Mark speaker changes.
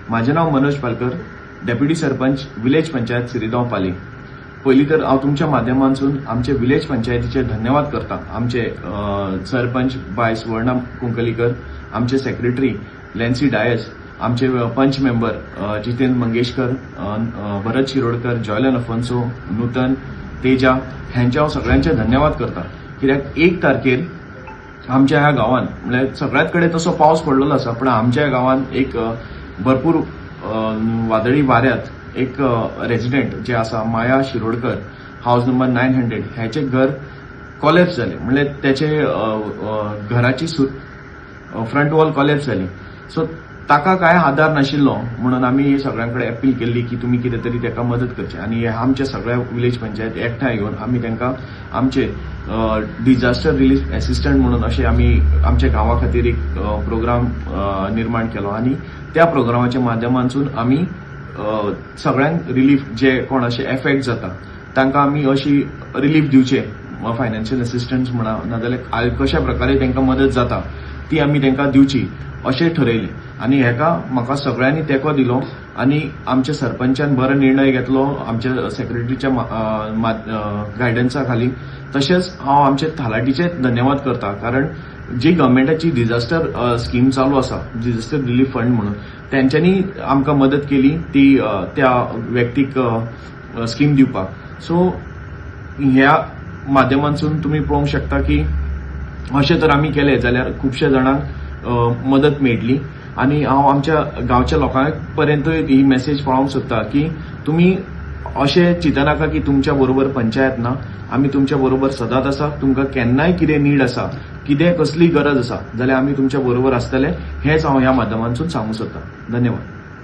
Speaker 1: म्हाजें नांव Manoj Palkar, deputy sarpanch, village panchayat सिरिगांव पाली. पयलीं तर हांव तुमच्या माध्यमांतसून आमचे विलेज पंचायतीचे धन्यवाद करता. आमचे सरपंच बाय सुवर्णा कुंकलीकर, आमचे सेक्रेटरी लॅन्सी डायस, आमचे पंच मेंबर जितेंद्र मंगेशकर, भरत शिरोडकर, जॉयलन अफोन्सो, नूतन तेजा, ह्यांचे हांव सगळ्यांचे धन्यवाद करता. कित्याक 1 तारखेर आमच्या ह्या गांवांत, म्हणल्यार सगळ्यात कडेन तसो पावस पडलेलो आसा, पण आमच्या ह्या गांवांत एक भरपूर वादळी वाऱ्यात एक रेजिडेंट जे आसा, माया शिरोडकर, हावज नंबर 900, ह्याचें घर कॉलेप्स जालें. म्हणल्यार त्याचे घराची फ्रंट वॉल कॉलेप्स जाली. सो ताका कांय आदार नाशिल्लो म्हणून आमी सगळ्यां कडेन अपील केल्ली की तुमी कितें तरी ताका मदत करची. आनी हे आमच्या सगळ्या विलेज पंचायत एकठांय येवन आमी तांकां आमचे डिझास्टर रिलीफ एसिस्टंट म्हणून अशें आमी आमच्या गांवा खातीर एक प्रोग्राम निर्माण केलो आनी त्या प्रोग्रामाच्या माध्यमांतसून आमी सगळ्यांक रिलीफ, जे कोण अशे एफेक्ट जाता तांकां आमी अशी रिलीफ दिवचे, फायनान्शियल असिस्टन्स म्हणा, नाजाल्यार कशा प्रकारे तांकां मदत जाता ती आमी तांकां दिवची अशें ठरयलें. आनी हेका म्हाका सगळ्यांनी तेंको दिलो आनी आमच्या सरपंचान बरो निर्णय घेतलो आमच्या सेक्रेटरीच्या गायडन्सा खाली. तशेंच हांव आमचे थालाटीचे धन्यवाद करता, कारण जी गव्हर्मेंटाची डिझास्टर स्कीम चालू आसा, डिझास्टर रिलीफ फंड म्हणून, तेंच्यांनी आमकां मदत केली ती त्या व्यक्तीक स्कीम दिवपाक. सो ह्या माध्यमांतसून तुमी पळोवंक शकता की अशें तर आमी केलें जाल्यार खुबश्या जाणांक मदत मेळटली. आनी हांव आमच्या गांवच्या लोकां पर्यंत ही मेसेज पावोवंक सोदता की तुमी अशें चिंतनाका की तुमच्या बरोबर पंचायत ना. आमी तुमच्या बरोबर सदांच आसा. तुमकां केन्नाय कितें नीड आसा, कितें कसली गरज आसा जाल्यार आमी तुमच्या बरोबर आसतले, हेंच हांव ह्या माध्यमांतसून सांगूंक सोदतां. धन्यवाद.